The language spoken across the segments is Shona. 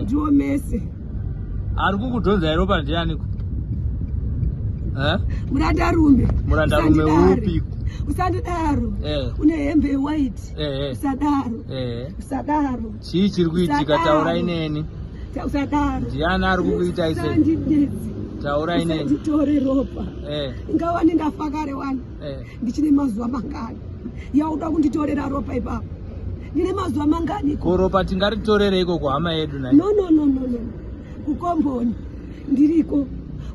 Eh. Ndiomese. Ari kukudhonzai ropa ndianiko? Eh? Murandarume. Murandarume upi? Usandidaro. Eh. Une hembe yewhite. Eh. Usadaro. Eh. Usadaro. Chii chiri kuitika taurai neni? Usadaro. Ndiani ari kukuitai sei? Usandidedze. Taurai neni. Usanditore ropa. Eh. Ingawani ndafa kare wani. Eh. Ndichine mazuva mangani yauda kunditorera ropa ipapo? Ndine mazuva mangani? Ko ropa tingaritorereiko kuhama yedu nai? No, no, no, no, no. Kukomboni ndiriko,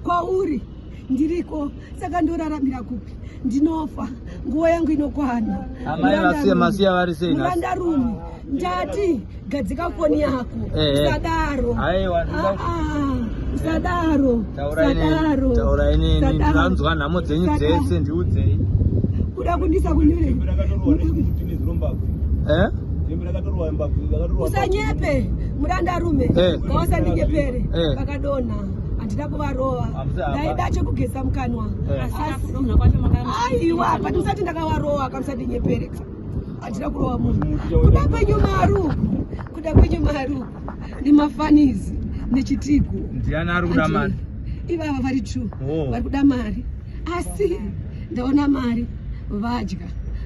kwauri ndiriko, saka ndoraramira kupi? Ndinofa, nguva yangu inokwana. Amai vasiya masiya vari sei nhasi? Murandarume, ndati gadzika foni yako. Eh, eh. Usadaro. Aiwa, Ah, ah, usadaro. Taurai neni, Usadaro. taurai neni, Usadaro. ndanzwa nhamo dzenyu Usadaro. dzese, ndiudzei. Kuda kundisa kunyure. Eh? Usanyepe murandarume, Eh. ngavasandinyepere. Eh. Vakadonha, handina kuvarova, Hamsi apa. ndaida chekugeza mukanwa. Eh. Asi- Aiwa, but usati ndakavarova kamusandinyepere. Handina kurova munhu. Kuda kwenyu mari uku, kuda kwenyu mari uku nemafanizi nechitigo. Ndiani ari kuda mari? Ivava vari true. Oh. Vari kuda mari, asi ndaona mari vadya,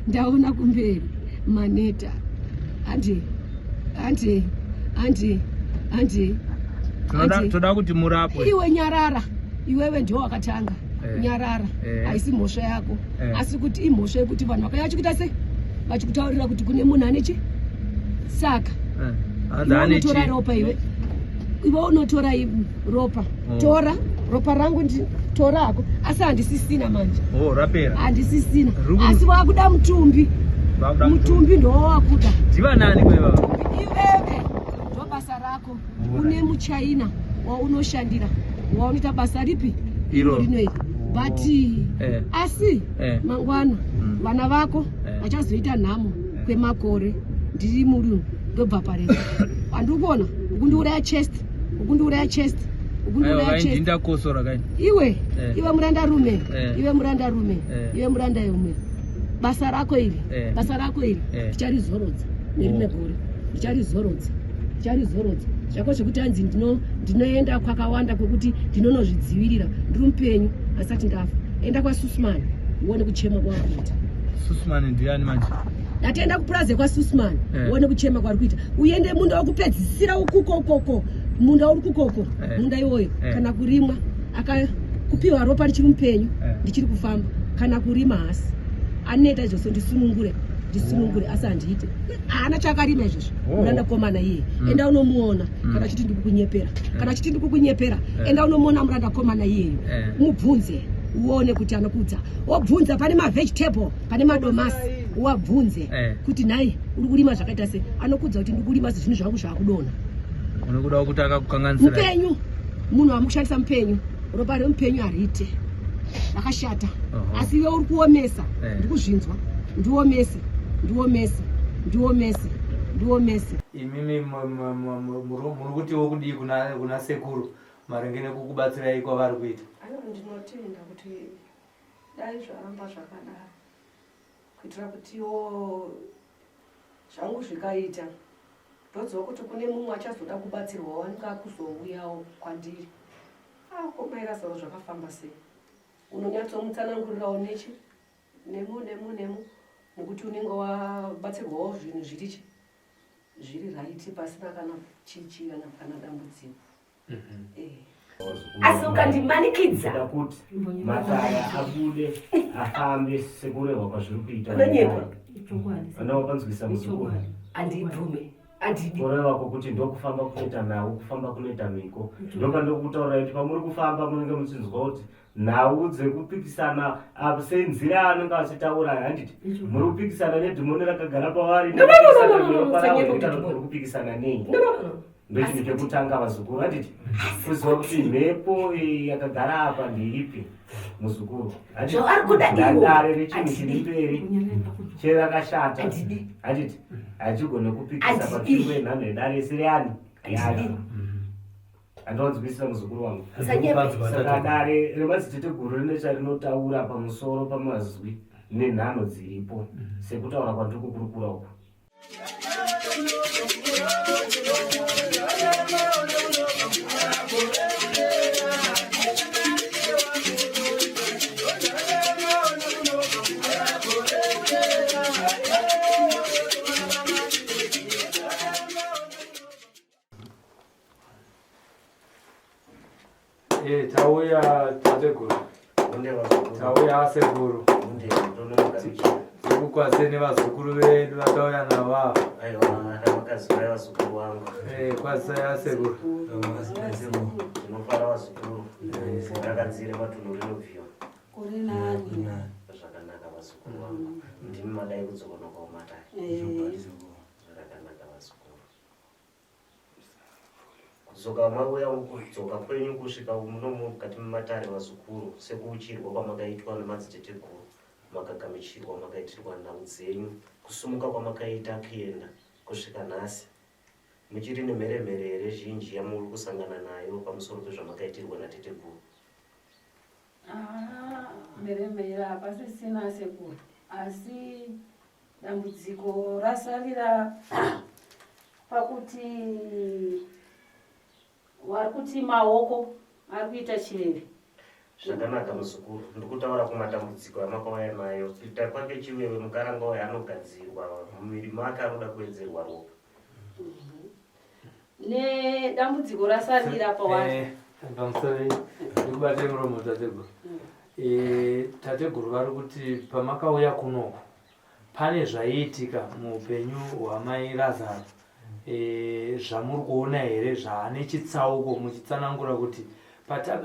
ndaona kumberi maneta. Handi, handi, handi, handi. Toda Handi. toda kuti murapwe. Iwe nyarara, iwewe ndiwe wakatanga. Eh. Nyarara, Eh. haisi mhosva yako, Eh. asi kuti imhosva yekuti vanhu vakauya vachikuita sei, vachikutaurira kuti kune munhu ane chi saka Eh. Hanzi iwe ane unotora chii? ropa iwe, iwe unotora ropa. Oh. Tora ropa rangu, tora hako, asi handisisina manje. Oh, rapera. Handisisina. Riri Asi wakuda mutumbi. Vakuda Mutumbi ndowawakuda. Ndiva nani kweva? Iwewe ndo basa rako. Une muchina waunoshandira, waunoita basa ripi? Iro. Rino iri. But Eh. asi Eh. mangwana vana vako Eh. vachazoita nhamo kwemakore. Ndiri muri ndobva parefu. Handikuona ukundiuraya chest, ukundiuraya chest, Aiwa, ukundiuraya kaindi chest. ndakosora kaindi. Iwe, Eh. iwe murandarume, Eh. iwe murandarume, Eh. iwe murandarume, basa rako iri, Eh. basa rako iri Eh. ndicharizorodza nerimwe Oh. gore, ndicharizorodza, ndicharizorodza. Zvako zvekuti hanzi ndinoenda kwakawanda kwekuti ndinonozvidzivirira, ndiri mupenyu asati ndafa. Enda kwaSusman uone kuchema kwaari kuita. Susman ndiani manje? Ndatienda kupurazi kwaSusman Eh. uone kuchema kwaari kuita. Uende munda wekupedzisira ukukokoko, munda uri kukoko, Eh. munda iwoyo Eh. kana kurimwa aka kupiwa ropa richiri mupenyu, Eh. ndichiri kufamba, kana kurima hasi aneta izvozvo, ndisunungure, ndisunungure, asi handiite. Haana chakarima izvozvo. Oh. Murandakomana iye, Mm. enda unomuona. Mm. Kana chiti ndikukunyepera, kana chiti ndikukunyepera, Eh. enda unomuona murandakomana iyeyo, Eh. mubvunze uone kuti anokuudza. Wobvunza pane mavegetable, pane madomasi, wabvunze Eh. kuti nhai uri kurima zvakaita sei, anokuudza kuti ndikurima sezvinhu zvangu zvakudonha. Unokuda kuti akakukanganisira. Mupenyu, munhu wamukushandisa mupenyu, ropa remupenyu hariite, rakashata. Oho. Asi iwe uri kuomesa, Eh. ndikuzvinzwa, ndiomese, ndiomese, ndiomese, ndiomese. Imimi muri kutiwo kudii kuna sekuru maringe nekukubatsirai kwavari kuita? Aiwa, ndinotenda kuti dai zvaramba zvakadaro, kuitira kutiwo zvangu zvikaita, ndoziva kuti kune mumwe achazoda kubatsirwa wanenge akuzouyawo kwandiri. Komairasaro zvakafamba sei? Unonyatsomutsanangurirawo nechi nemu nemu nemu, nekuti unenge wabatsirwawo zvinhu zvirichi zviri right, pasina kana chichi kana dambudziko. Eh. Asi ukandimanikidza Kuda kuti mataya abude afambe sekurehwa kwazviri kuita. Unonyepa. Ana wapanzwisa muzukuru? Handibvume, handidi. Kureva kwokuti ndokufamba kunoita nhau, kufamba kunoita mhiko. Ndopandokutaura kuti pamuri kufamba munenge muchinzwa kuti nhau dzekupikisana apa senzira yaanenge achitaura, handiti muri kupikisana nedhimoni rakagara pavari? No, no, no, no, no, no, no, usanyepa kuti dhimoni. Muri kupikisana nei? No, no, no. Ndochinhu chekutanga vazukuru, handiti kuziva kuti mhepo iyi yakagara apa ndeipi, muzukuru. Handiti? Zvavari kuda ivo. Dare rechinhu chiri Handidi. mberi cherakashata, Handidi. handiti hachigone kupikisa Handidi. patsvimbo yenhano yedare isiri yani Handidi. yacho. Handinonzwisisa muzukuru wangu. Usanyepe. Saka dare remadziteteguru rine charinotaura pamusoro pamazwi nenhano dziripo sekutaura kwandiri kukurukura uku. Eh, tauya tateguru. Tauya asekuru. Tikukwase nevazukuru vedu vatauya navo ava. Eh, kwasai asekuru. Tinofara vazukuru. Rakadzire matunhu rinobviwa. Kuri nani? Zvakanaka vazukuru vangu. Ndimi madai kudzokonoka umatare. Zvakanaka vazukuru. Kudzoka mauya kudzoka kwenyu kusvika muno mukati mematare vazukuru sekuuchirwa kwamakaitwa nemadziteteguru makagamichirwa makaitirwa nhau dzenyu kusumuka kwamakaita kuenda kusvika nhasi muchiri nemheremhere here zhinji yamuri kusangana nayo pamusoro pezvamakaitirwa nateteguru. Ah, mheremhere hapasisina sekuru asi dambudziko rasarira pakuti wari kuti maoko ari kuita chiveve. Zvakanaka muzukuru, ndiri kutaura kumatambudziko amakauya nayo. Kuita kwake chiveve mukaranga uyo anogadzirwa mumuviri make anoda kuwedzerwa ropa. Nedambudziko rasarira pawari. Eh, pamusoro ndikubate muromo tateguru. Eh, tateguru vari kuti pamakauya kunoku pane zvaiitika muupenyu hwamai Lazaro e, zvamuri kuona here zvaane chitsauko muchitsanangura kuti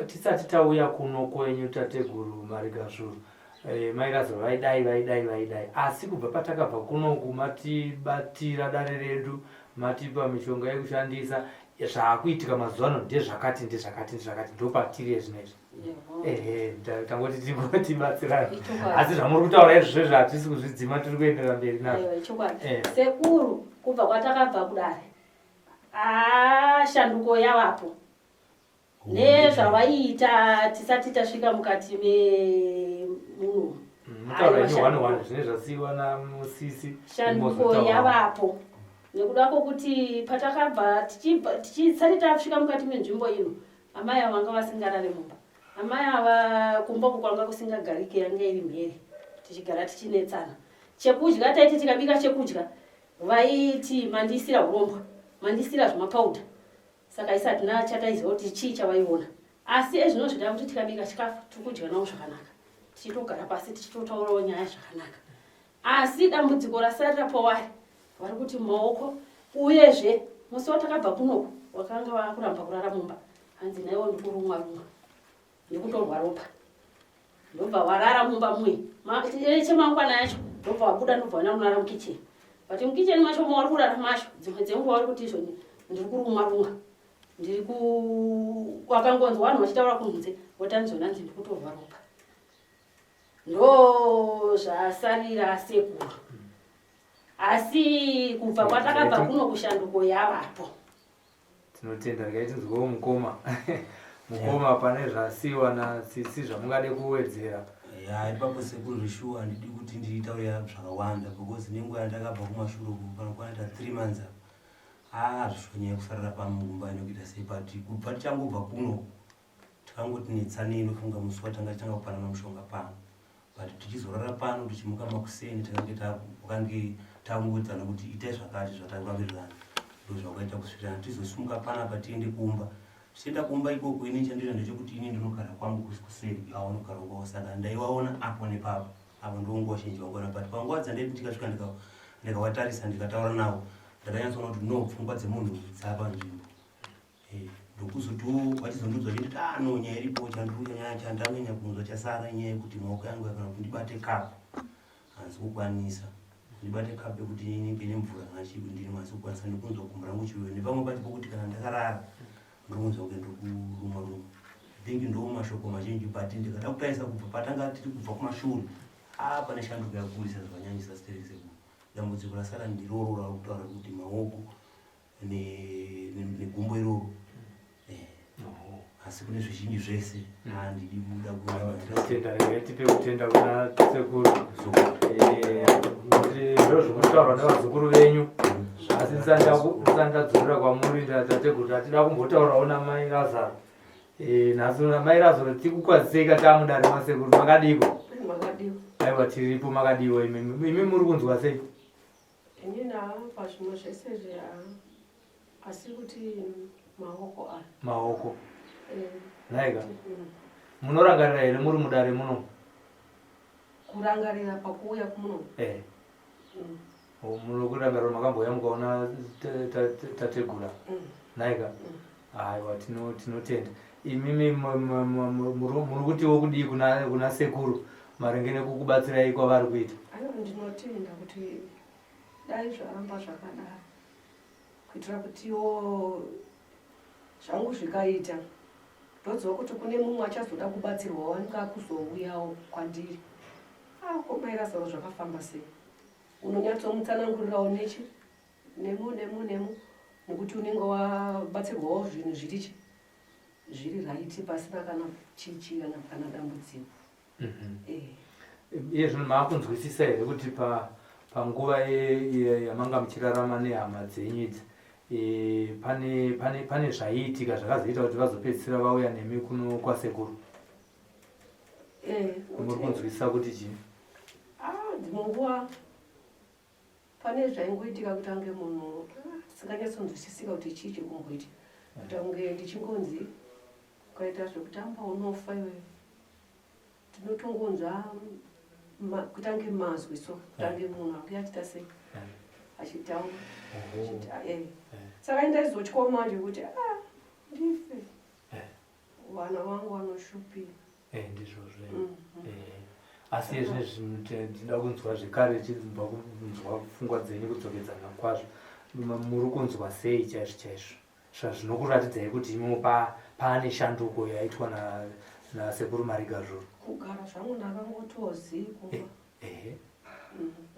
tisati tauya kuno kwenyu tateguru Marigasvuru e, mai Lazaro vaidai vaidai vaidai asi kubva patakabva kunoku matibatira dare redu matipa mishonga yekushandisa zvaakuitika mazuva ano ndezvakati ndezvakati ndezvakati ndopatiri ezvino izvi. Ehe, tangoti tingotibatsirana asi zvamuri kutaura izvozvo hatisi kuzvidzima tiri kuenderera mberi nazvo. Chokwadi eh. Sekuru, kubva kwatakabva kudare ah, shanduko yavapo nezvavaiita tisati tasvika mukati memuno. Mutaura ini one one zvine zvasiiwa namusisi. Shanduko yavapo nekuda kwokuti patakabva tisati tasvika mukati menzvimbo ino Amai ava vanga vasingarare mumba. Amai ava kumba uko kwanga kusingagarike yanga iri mhere tichigara tichinetsana. Chekudya taiti tikabika chekudya vaiti mandiisira hurombwa, mandiisira zvimapauda. Saka isu hatina chataiziva kuti chii chavaiona. Asi ezvino zvida kuti tikabika chikafu tiri kudya navo zvakanaka. Tichitogara pasi tichitotaurawo nyaya zvakanaka. Asi dambudziko rasarira pawari vari kuti maoko uyezve musi watakabva kunoku wakanga vakuramba kurara mumba hanzi naiwo ndikurumwa rumwa ndikutorwa ropa ndobva warara mumba muye chemangwana yacho ndobva wabuda ndobva waenda kurara mukicheni but mukicheni macho mawari kurara macho dzimwe dzenguva wari kuti izvo ndiri kurumwa rumwa ndiri ku wakangonzwa vanhu vachitaura kunze votanzona nzi ndikutorwa ropa ndo zvasarira sekuru asi kubva kwatakabva kuno kushanduko yavapo. Tinotenda, regai tinzwewo mukoma. Mukoma, pane zvasiiwa natsitsi zvamungade kuwedzera? Ya, ipapo sekuru zveshuwa handidi kuti nditaure zvakawanda because nenguva yandakabva kumashure uku panokwana ta 3 months apa haa zveshuwa nyaya yekusarara pamumba nekuita sei but kubva tichangobva kuno Takangoti netsanei ndofunga musi watanga tanga kupanana mushonga pano but tichizorara pano tichimuka makuseni takange takange tangodzana kuti itai zvakati zvatangawirirana ndozvakaita kusvikirana tizosimuka panapa tiende kumba tichienda kumba ikoko ini chandinoita ndechekuti ini ndinogara kwangu kuseri avo vanogara kwavo saka ndaivaona apo nepapo apo ndonguva zhinji vangoona but panguva dzandaiti ndikasvika ndikavatarisa ndikataura navo ndakanyatsoona kuti no pfungwa dzemunhu dzapanzvimbo Eh, ndokuzotiwo vachizondiudza vachinditi ah no nyaya iripo chandiri chandanyanya kunzwa chasara inyaya yekuti maoko yangu kana kuti ndibate cup hanzi kukwanisa ndibate cup yekuti inenge nemvura kana chii kuti ndinwe hanzi kukwanisa ndikunzwa gumbo rangu chiwewe nepamwe pacho pokuti kana ndakarara ndokunzwa kunge ndirikurumwa rumwa think ndo mashoko mazhinji but ndikada kutarisa kubva patanga tiri kubva kumashure ah pane shanduko yakurisa zvakanyanyisa stereki sekuru dambudziko rasara ndiroro rauri kutaura kuti maoko negumbo iroro eh, asi kune zvizhinji zvese handidi kuda kutenda regai tipe kutenda kuna sekuru eh, kuti ndo zvekutaurwa nevazukuru venyu asi ndisati ndadzorera kwamuri tateguru tatida kumbotaurawo namai Lazaro eh, nhasi namai Lazaro tikukwazisei katamudare masekuru makadiko aiwa tiripo makadiwo imi imi muri kunzwa sei Inini haa pazvimwe zvese izvi haa asi kuti maoko aya. Maoko. Nhaika munorangarira here muri mudare muno? Kurangarira pakuuya muno? Eh. Oh, munokurangarira makambouya mukaona tategura? Nhaika aiwa, tinotenda. Imimi muri kutiwo kudii kuna sekuru maringe nekukubatsirai kwavari kuita? Aiwa, ndinotenda kuti dai zvaramba zvakadaro, kuitira kutiwo zvangu zvikaita, ndoziva kuti kune mumwe achazoda kubatsirwawo anenge akuzouyawo kwandiri. Ah, ko mai Razaro zvakafamba sei? Unonyatsomutsanangurirawo nechi nemo nemo nemo, nekuti unenge wabatsirwawo zvinhu zvirichi zviri right, pasina kana chichi kana dambudziko. Iye zvino maakunzwisisa here kuti panguva yamanga muchirarama nehama dzenyu idzi, pane zvaiitika zvakazoita kuti vazopedzisira vauya nemi kuno kwasekuru? Muri kunzwisisa kuti chii? Ah, dzimwe nguva pane zvaingoitika kuti ange munhu singanyatsonzwisisika kuti chii chiri kumboitika, kuita kunge ndichingonzi ukaita zvekutamba unofa iwe. Tinotongonzwa kutange mazwi, so kutange munhu ange achiita sei, achitaura, achiti eh. Saka indaizotyawo manje kuti ah, ndife, vana vangu vanoshupira. Ndizvozvo. Asi izvezvi ndinoda kunzwa zvekare, chibva kunzwa pfungwa dzenyu kudzokedzana kwazvo. Muri kunzwa sei chaizvo chaizvo zvinokuratidzai kuti imo paane shanduko yaitwa nasekuru Marigazvuru? Kugara zvangu ndakangotozi kumba. Ehe.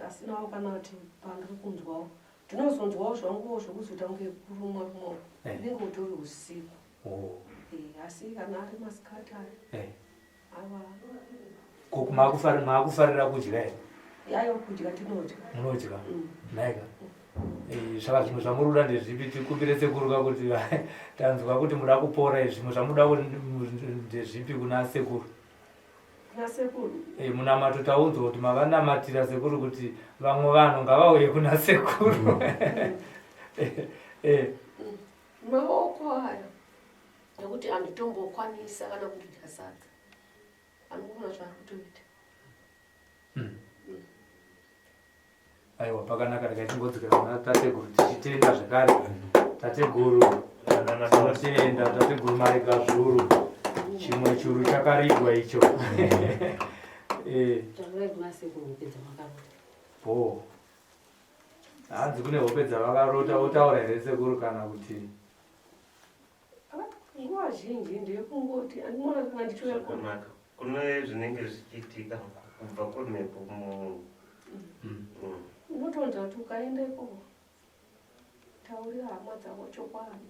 Asinawo kana kuti pandiri kunzwawo, ndinozonzwawo zvanguwo zvekuzoita kunge kurumwa rumwa, unenge utori usiku. Asi kana ari masikati aya, ava. Ko maakufarira kudya here? Yayo, kudya tinodya. Munodya? Nhaika. Saka zvimwe zvamuri kuda ndezvipi? Tikumbire sekuru ka kuti tanzwa kuti muda kupora, zvimwe zvamuda kuti ndezvipi kuna sekuru? Kuna sekuru? Munamato taunzwa kuti mavanamatira sekuru kuti vamwe vanhu ngavauye kuna sekuru. Maoko aya, nekuti handitombokwanisa kana kudya sadza, anoona zvaari kutoita. Aiwa, pakanaka. Tikachingodzokera kuna tateguru tichitenda zvekare tateguru. Tinotenda tateguru Marigazvuru, chimwe churu chakarigwa icho. Taurai kuna sekuru hope dzamakarota. Bo hanzi kune hope dzavakarota, votaura here sekuru kana kuti? Nguva zhinji ndeyekungoti andimona kana ndichiuya. Zvakanaka. Kune zvinenge zvichiitika kubva kumhepo kumunhu. Unotonzwa kuti ukaenda ikoko, taurira hama dzako chokwadi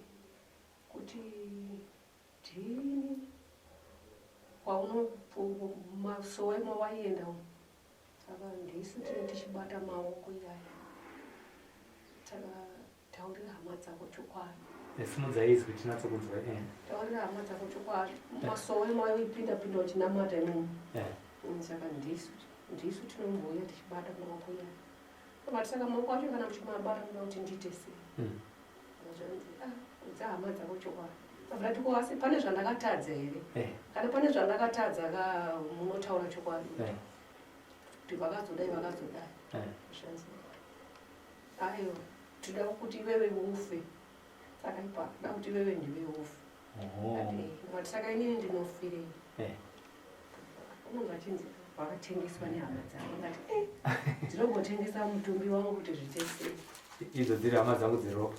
kuti ndini kwaunomasowe mawaienda umu, saka ndisu tine tichibata maoko iyaya, saka taurira hama dzako chokwadi. Simudzai izwi tinatso kunzwa. Taurira hama dzako chokwadi, masowe maipinda pinda uchinamata imomo. Saka ndisu tinombouya tichibata maoko iyaya. But saka maoko acho kana muchimabata, muda kuti ndiite sei? Zvanzi, ah, udza hama dzako chokwadi. Ndati ko asi pane zvandakatadza here? Kana pane zvandakatadza ka, munotaura chokwadi kuti vakazodai, vakazodai. Zvanzi, aiwa, tinoda kuti iwewe ufe. Saka ipa da kuti iwewe ndiwe ufe. But saka inini ndinofirei? Unonge achinzi vakatengeswa nehama dzavo. Ngati ndinombotengesa mutumbi wangu kuti zviite sei? Idzo dziri hama dzangu dzeropa.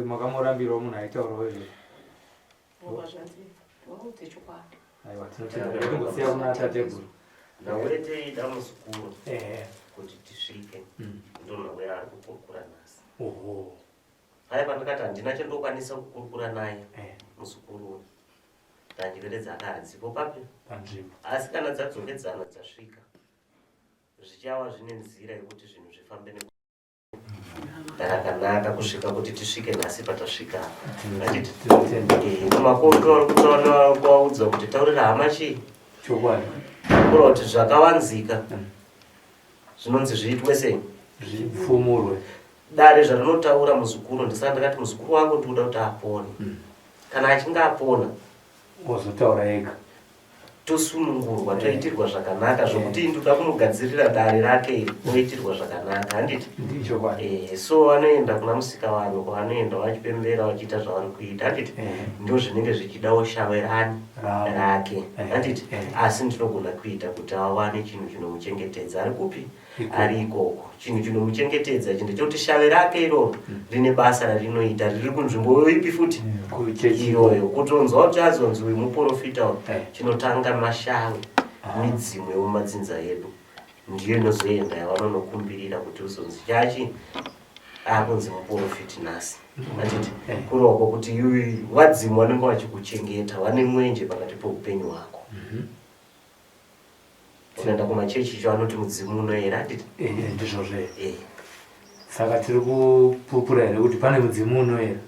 Makamurambirawo munhu aitaurawo izvozvo? Ngoma zvanzi vaudze chokwadi. Aiwa, tinotenda. Ndingosiya kuna tateguru. Nhaureteida muzukuru kuti tisvike, ndo nhau yaari kukurukura nhasi. Paya pandakati handina chandokwanisa kukurukura naye muzukuru uyu, tanjere dzake hadzipo papi? Panzvimbo. Asi kana dzadzokedzana dzasvika, zvichava zvine nzira yekuti zvinhu zvifambe rakanaka kusvika kuti tisvike nhasi patasvika. Handiti? Tinotenda. Kumakoto vari kutaura, kuvaudza kuti taurira hama chii? Chokwadi. Kureva kuti zvakavanzika zvinonzi zviitwe sei? Zvipfumurwe. Dare zvarinotaura muzukuru, ndisaka ndakati muzukuru wangu ndikuda kuti apone. Kana achinge apona ozotaura ega. Tosunungurwa toitirwa zvakanaka zvokuti ndoda kunogadzirira dare rake iri oitirwa zvakanaka handiti? Ndichokwadi. So vanoenda kuna Musikavanhu kwavanoenda vachipembera vachiita zvavari kuita handiti? Ndozvinenge zvichidawo shave rani rake handiti? Asi ndinogona kuita kuti awane chinhu chinomuchengetedza ari kupi? Ari ikoko. Chinhu chinomuchengetedza ichi ndechekuti shave rake iroro rine basa rarinoita riri kunzvimbo ipi futi iyoyo. Kutonzwa kuti azonzi uyu muporofita uyu, chinotanga mashave, midzimu yemumadzinza edu ndiyo inozoenda yavanonokumbirira kuti uzonzi chachi akunzi muporofiti nhasi handiti? Kuroko kuti vadzimu vanenge vachikuchengeta, vane mwenje pakati peupenyu hwako. Unoenda kumachechi icho anoti mudzimu unoera handiti? Ndizvozvo. Saka tiri kupupura here kuti pane mudzimu unoera?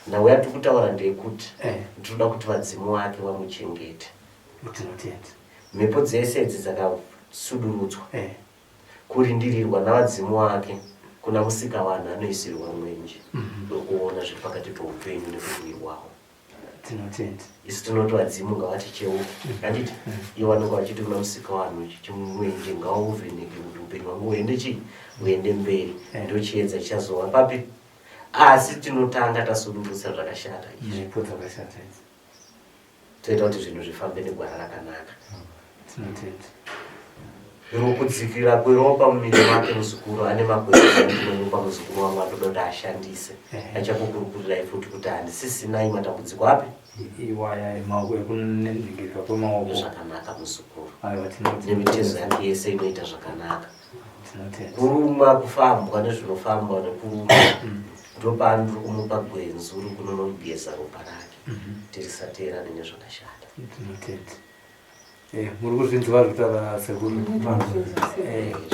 Nhau yatiri kutaura ndeyekuti ndinoda kuti vadzimu vake vamuchengete. Tinotenda. Mhepo dzese idzi dzakasudurudzwa kurindirirwa navadzimu vake kuna Musikavanhu anoisirwa mwenje wekuona zviri pakati peupenyu nekurwirwawo. Tinotenda. Isu tinoti vadzimu ngavaticheuke handiti? Ivo vanenge vachiti kuna Musikavanhu chimwenje ngauvheneke kuti upenyu hwangu huende chii, huende mberi. Ndochiedza chichazova papi, asi tinotanga tasudurutsa zvakashata izvi. Mhepo dzakashata idzi. Toita kuti zvinhu zvifambe negwara rakanaka. Tinotenda. Kudzikira kweropa mumuviri make muzukuru ane makwenzi andinomupa muzukuru wangu andoda kuti ashandise. Achakukurukurirai futi kuti handisisinai matambudziko api iwaya emaoko ekunengeka kwemaoko. Zvakanaka muzukuru. Aiwa, tinotenda. Nemitezo yake yese inoita zvakanaka. Tinotenda. Kuruma, kufambwa nezvinofambwa nekuruma, ndopaandiri kumupa gwenzu rikunonogeza ropa rake tirisateerane nezvakashata. Tinotenda. Muri kuzvinzwa zvekutaura sekuru?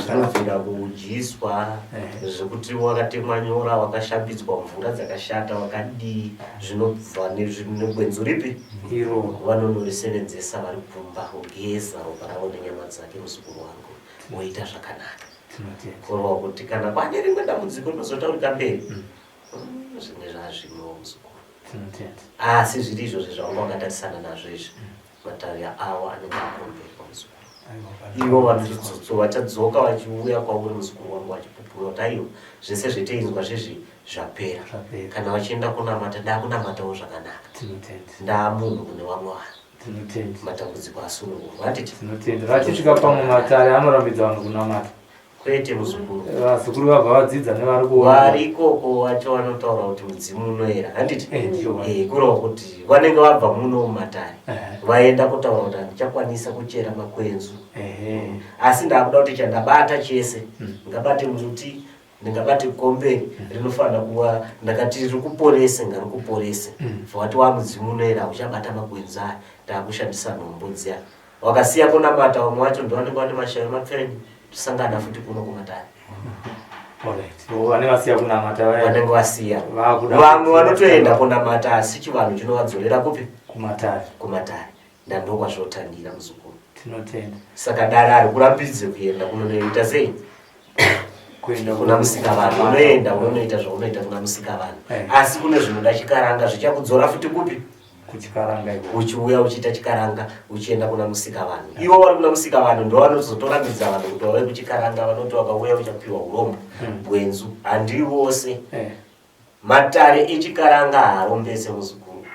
Zvinobvira kudyiswa zvekuti wakatemwa nyora, wakashambidzwa mvura dzakashata, wakadii, zvinobva negwenzu ripi iro vanonorisevenzesa vari kumba kugeza ropa ravo nenyama dzake muzukuru wangu woita zvakanaka. Tinotenda. Kureva kuti kana pane rimwe dambudziko rinozotaurika mberi, zvimwe zvazvimwewo muzukuru. Tinotenda. Asi zviri izvozvi zvavanga wakatarisana nazvo izvi, matare avo anenge akomberwa muzukuru. Ivo vanochitsotso vachadzoka vachiuya kwauri muzukuru wangu vachipupura kuti aiwa, zvese zveteinzwa zvezvi zvapera. Zvapera. Kana vachienda kunamata, ndakunamatawo zvakanaka. Tinotenda. Ndaamunhu kune vamwe vanhu. Tinotenda. Matambudziko asunungurwa handiti? Tinotenda. Vachisvika pamwe matare anorambidza vanhu kunamata. Kwete muzukuru. Vazukuru vabva vadzidza nevari kuona. Vari ikoko vacho vanotaura kuti mudzimu unoera handiti? Ndicho. Kureva kuti vanenge vabva muno mumatare vaenda kutaura kuti handichakwanisa kuchera makwenzu, asi ndakuda kuti chandabata chese, ndingabate muti, ndingabate gombe rinofanira kuva ndakati riri kuporese, ngarikuporese. Vati wamudzimu unoera, uchabata makwenzu aya, ndakushandisa nhombo dziya. Wakasiya kunamata, vamwe vacho ndovanenge vane mashavi mapfenyu, tosangana futi kuno kumatare. Alright. Vane vasiya kunamata vaya. Vanenge vasiya. Vakuda Vamwe vanotoenda kunamata asi chivanhu chinovadzorera kupi? Kumatare. Kumatare. Ndandokwazvotangira muzukuru. Tinotenda. Saka dare ari kurambidze kuenda kunonoita sei? Kuenda kuna Musikavanhu. Unoenda unonoita zvaunoita kuna Musikavanhu. Asi kune zvinoda chikaranga zvichakudzora futi kupi? Kuchikaranga iko. Uchiuya uchiita chikaranga uchienda kuna Musikavanhu. Ivo vari kuna Musikavanhu ndo vanozotorambidza vanhu kuti vauye kuchikaranga, vanoti vakauya uchapiwa urombo. Gwenzu handi vose. Matare echikaranga haarombese muzukuru.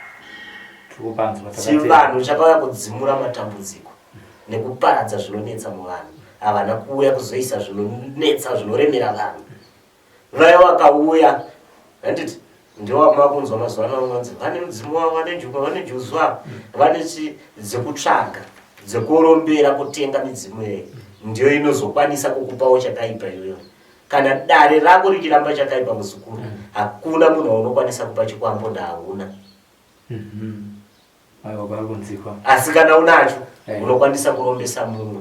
Tikupanzwa takatenda. Chivanhu chakauya kudzimura matambudziko nekuparadza zvinonetsa muvanhu. Havana kuuya kuzoisa zvinonetsa zvinoremera vanhu. Vaya vakauya handiti ndiwo makunzwa mazuva ano vanonzi vane mudzimu wavo, vane jukwa, vane juzwa, vane chi dzekutsvaga dzekurombera kutenga midzimu iyoyo ndiyo inozokwanisa kukupawo chakaipa iyoyo. Kana dare rako richiramba chakaipa muzukuru, hakuna munhu waunokwanisa kupa chikwambo, ndahauna. Aiwa, pari kunzikwa. Asi kana unacho unokwanisa kurombesa mumwe.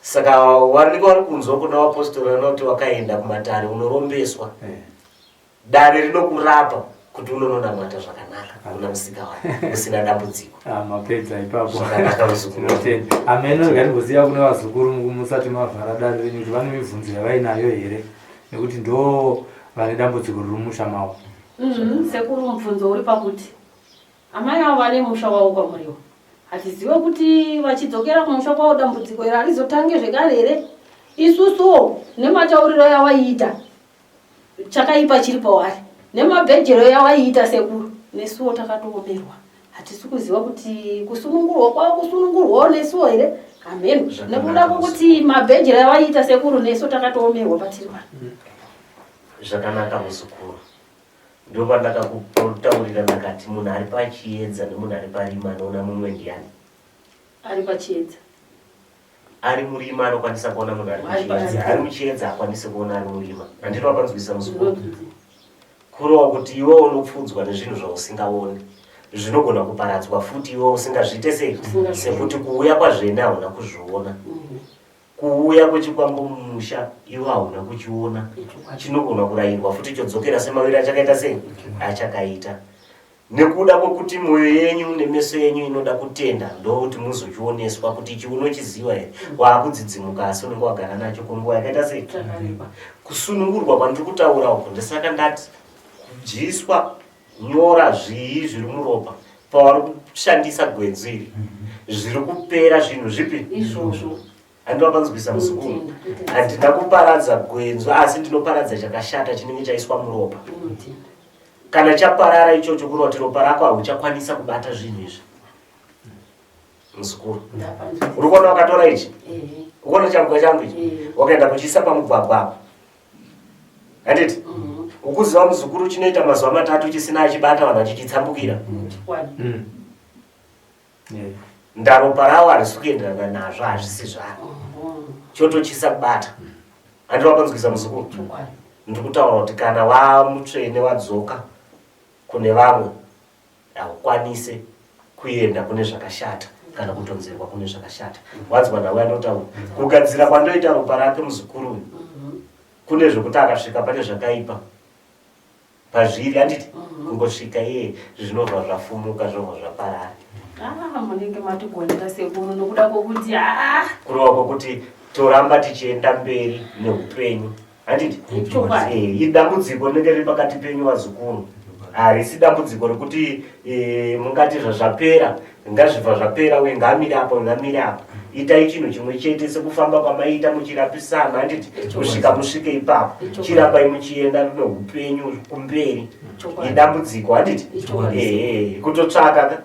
Saka vanenge vari kunzwa kuna vapostori vanoti wakaenda kumatare unorombeswa. Dare rinokurapa kuti unononamata zvakanaka kuna Musikavanhu usina dambudziko. Mapedza ipapo. Zvakanaka muzukuru. Tinotenda. Ameno ngatimboziva kune vazukuru musati mavhara dare renyu kuti vane mibvunzo yavainayo here, nekuti ndo vane dambudziko riri mumusha mavo. Sekuru, mubvunzo uri pakuti Amai avo vane musha wavo kwaMuriwo. Hatizive kuti vachidzokera kumusha kwavo dambudziko iri harizotange zvekare here? Isusuwo nematauriro yawaiita chakaipa chiri pavari nemabhejero yawaiita sekuru nesuwo takatoomerwa. Hatisi kuziva kuti kusunungurwa kwavo kusunungurwawo nesuwo here? Hameno. Nekuda kwokuti mabhejero yawaiita sekuru nesu takatoomerwa patiri pano. Zvakanaka muzukuru. Ndopandakakutaurira ndakati munhu ari pachiedza nemunhu ari parima anoona mumwe ndiani? Ari pachiedza. Ari murima anokwanisa kuona munhu ari muchiedza. Ari muchiedza hakwanisi kuona ari murima. Handiti wapanzwisa muzukuru? Kureva kuti iwe unopfuudzwa nezvinhu zvausingaoni zvinogona kuparadzwa futi iwe usingazviite sei? Sekuti kuuya kwazvene hauna kuzviona. Kuuya kwechikwambo mumusha iwe hauna kuchiona chinogona kurayirwa futi chodzokera semawire achakaita sei achakaita nekuda kwekuti mwoyo yenyu nemeso yenyu inoda kutenda ndokuti muzochioneswa kuti ichi unochiziva here waakudzidzimuka asi unenge wagara nacho kwenguva yakaita sei kusunungurwa kwandiri kutaura uku ndisaka ndati kudyiswa nyora zvii zviri muropa pavari kushandisa gwenzi iri zviri kupera zvinhu zvipi izvozvo handina panzwisa muzukuru handina kuparadza gwenzi asi ndinoparadza chakashata chinenge chaiswa muropa kana chaparara ichocho kureva kuti ropa rako hauchakwanisa kubata zvinhu izvi muzukuru uri kuona wakatora ichi ukuona chambwa changu ichi wakaenda kuchiisa pamugwagwa apo handiti mhm. ukuziva muzukuru chinoita mazuva matatu chisina achibata vanhu vachichitsambukira mm. Ndaropa rawo harisi kuenderana nazvo hazvisi zvako mhm. chotochisa kubata handi wakanzwisa muzukuru ndiri kutaura kuti kana wamutsvene wadzoka kune vamwe haukwanise kuenda kune zvakashata kana kutonzerwa kune zvakashata wanzwa nhau yandotaura kugadzira kwandoita ropa rake muzukuru uyu kune zvekuti akasvika pane zvakaipa pazviri handiti mhm. kungosvika iye zvinobva zvafumuka zvobva zvaparara ah, munenge matigonera sekuru nokuda kwokuti ah. kurova kwokuti toramba tichienda mberi neupenyu handiti eh, idambudziko rinenge riri pakati penyu vazukuru harisi dambudziko rekuti eh, mungati zvazvapera ngazvibva zvapera uye ngaamire apa ngamire apa itai chinhu chimwe chete sekufamba kwamaiita muchirapisana handiti kusvika musvike ipapo chirambai muchienda neupenyu kumberi idambudziko handiti eh, kutotsvaka ka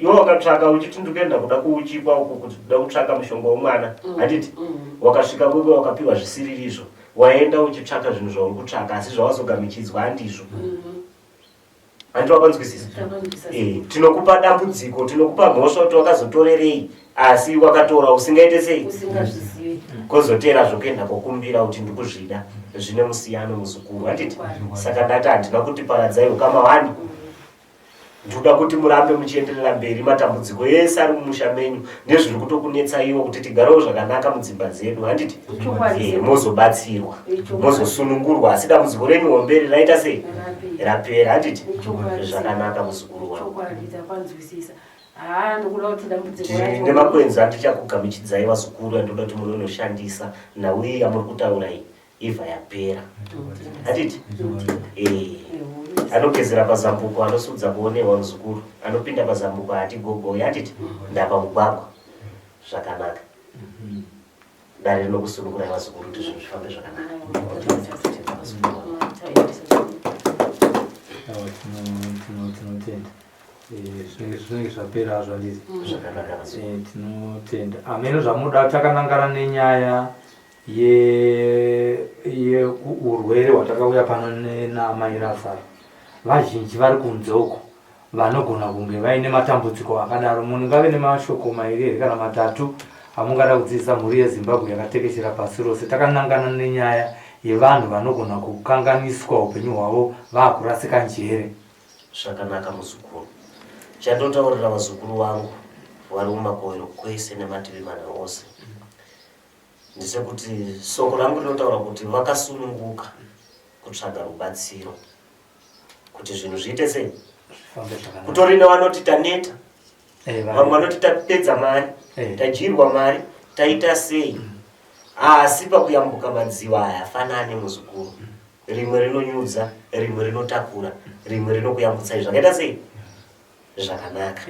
iwe wakatsvaka uchiti ndikuenda kuda kuuchikwa uku kuti kuda kutsvaka mushonga wemwana mm, handiti mm. wakasvika kwekwe wakapiwa zvisiririzvo waenda uchitsvaka zvinhu zvauri kutsvaka asi zvawazogamichidzwa handizvo mm-hmm. handiti wakanzwisisa eh, tinokupa dambudziko tinokupa mhosva kuti wakazotorerei asi wakatora usingaite sei kozoteera zvokuenda kokumbira kuti ndikuzvida zvine musiyano muzukuru handiti saka ndati handina kuti paradzai ukama wani Ndinoda kuti murambe muchienderera mberi matambudziko ese ari mumusha menyu nezviri kutokunetsaiwo kuti tigarewo zvakanaka mudzimba dzedu handiti eh, mozobatsirwa mozosunungurwa asi dambudziko renyu homberi raita sei rapera handiti zvakanaka muzukuru wangu tine makwenzi andichakugamuchidzai vazukuru andinoda kuti munonoshandisa nhau iyi yamuri kutaura iyi ibva yapera handiti eh, anogezera pazambuko anosudza kuonewa muzukuru anopinda pazambuko haati gogoi handiti ndapa mugwagwa zvakanaka dare rinokusunungurai vazukuru kuti zvinhu zvifambe zvakanaka tinotenda eh, zvinenge zvapera hazvo handiti zvakanaka eh, tinotenda hameno zvamuda takanangana nenyaya yeurwere hwatakauya pano naamai Razaro vazhinji vari kunze uko vanogona kunge vaine matambudziko akadaro munhu ngave nemashoko mairi here kana matatu amungada kudzidzisa mhuri yezimbabwe yakatekeshera pasi rose takanangana nenyaya yevanhu vanogona kukanganiswa upenyu hwavo vaakurasika njere zvakanaka muzukuru chandotaurira vazukuru vangu vari mumakoero kwese nemativi mana ose ndechekuti soko rangu rinotaura kuti vakasununguka kutsvaga rubatsiro kuti zvinhu zviite sei kutori nevanoti taneta eh, vamwe vanoti tapedza mari eh. tadyirwa mari taita sei mm. asi pakuyambuka madziva aya afanane muzukuru mm. rimwe rinonyudza rimwe rinotakura rimwe rinokuyambutsai zvakaita sei Zvakanaka.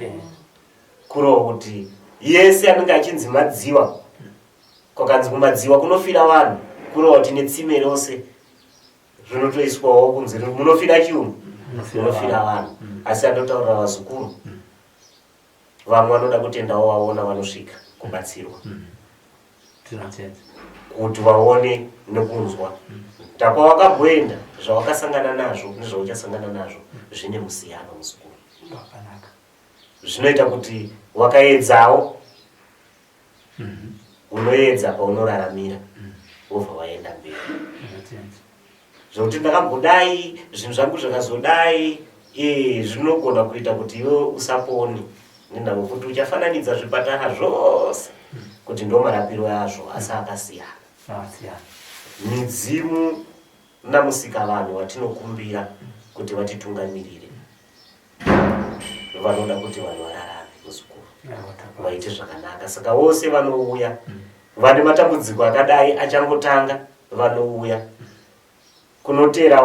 Kureva kuti yese anenge achinzi madziwa, kwakanzi kumadziwa kunofira vanhu, kureva kuti netsime rose rinotoiswawo kunzi munofira chiumu, munofira vanhu. Asi andotaurira vazukuru, vamwe vanoda kutendawo vaona vanosvika kubatsirwa. Tinotenda. Kuti vaone nekunzwa takwawakamboenda, zvawakasangana nazvo nezvauchasangana nazvo zvine musiyano, muzukuru. Pakanaka. Zvinoita kuti wakaedzawo, unoedza paunoraramira, wobva waenda mberi. Tinotenda. Zvokuti ndakambodai, zvinhu zvangu zvakazodai, zvinogona kuita kuti iwe usapone nenhau yekuti uchafananidza zvipatara zvose kuti ndo marapiro azvo, asi akasiyana. Akasiyana. Midzimu namusika vanhu vatinokumbira kuti vatitungamirire vanoda kuti vanhu vararame, muzukuru, vaite zvakanaka. Saka vose vanouya vane matambudziko akadai achangotanga, vanouya kunotera.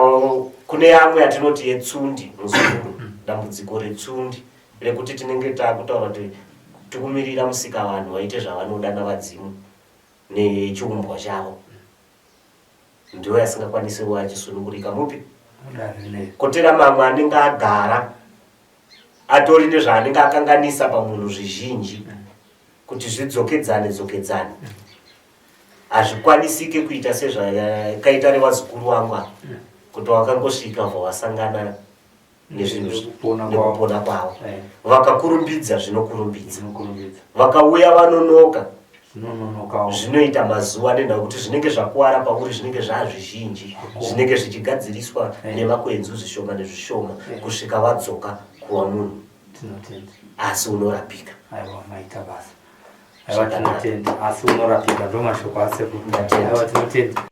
Kune amwe atinoti yetsundi, muzukuru, dambudziko retsundi rekuti tinenge taakutaura kuti tikumirira musika vanhu vaite zvavanoda navadzimu nechiumbwa chavo, ndiwo yasingakwanisi kuva achisunungurika mupi. Kotera mamwe anenge agara atori nezvaanenge akanganisa pamunhu zvizhinji, kuti zvidzokedzane dzokedzane hazvikwanisike kuita sezvakaita revazukuru vangu ava, kuti wakangosvika bva wasangana nezvinhu Nekupona kwavo. Nekupona kwavo. Vakakurumbidza zvinokurumbidza, Zvinokurumbidza. Vakauya vanonoka, Zvinononokawo. Zvinoita mazuva, nenhau kuti zvinenge zvakuwara pauri zvinenge zvaazvizhinji, zvinenge zvichigadziriswa nemakwenzu zvishoma nezvishoma kusvika wadzoka kuva munhu. Tinotenda. Asi unorapika. Aiwa, maita basa. Aiwa, tinotenda. Asi unorapika, ndo mashoko asekuru. Ndatenda. Aiwa, tinotenda.